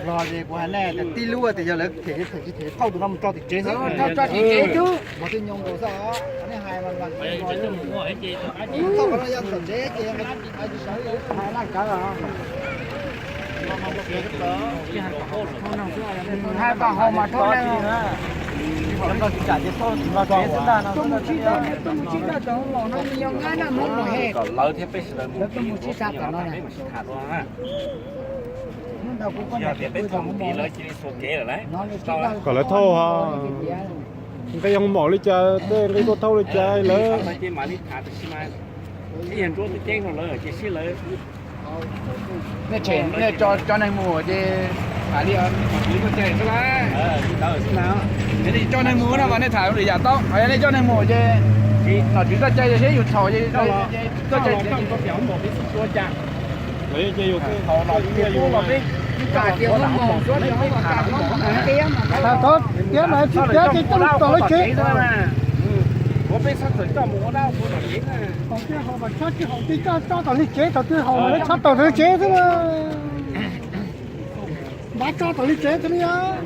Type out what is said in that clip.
Los ces kuv hais nej tias tib lub tias yog lawv them them tsis them thauj tus no mus tso tim tsev xwb. Tso tim tsev xwb. Mos tij nyob nkaus xwb os, nej hais mas txog qhov no yog tom tsev ces hais tsis sawv li. Hais kom haus mas rau leej. Tuaj mus sib tham, tuaj mus sib tham tom los no yog nqaij naj mov mos he. Lawv tuaj mus sib tham tom no na. Kom lawv thauj ho. Nqi yoo mom li cas tej nqi tuaj thauj li cas lawv. Nej tso neeg mus ces hais li, tso neeg mus no mas nej tham lwm yam tau, yog nej coj neeg mus ces nom tswv txoj cai seb yus txhaum ces txoj cai. Tham tod tiav mas tsis tiav ces coj tom lawv tsev. Thaum twg haus mas tsis haus ces coj tso tom lawv tsev, thaum twg haus mas lawv tso tom lawv tsev xwb na. Npaj tso tom lawv tsev xwb li os.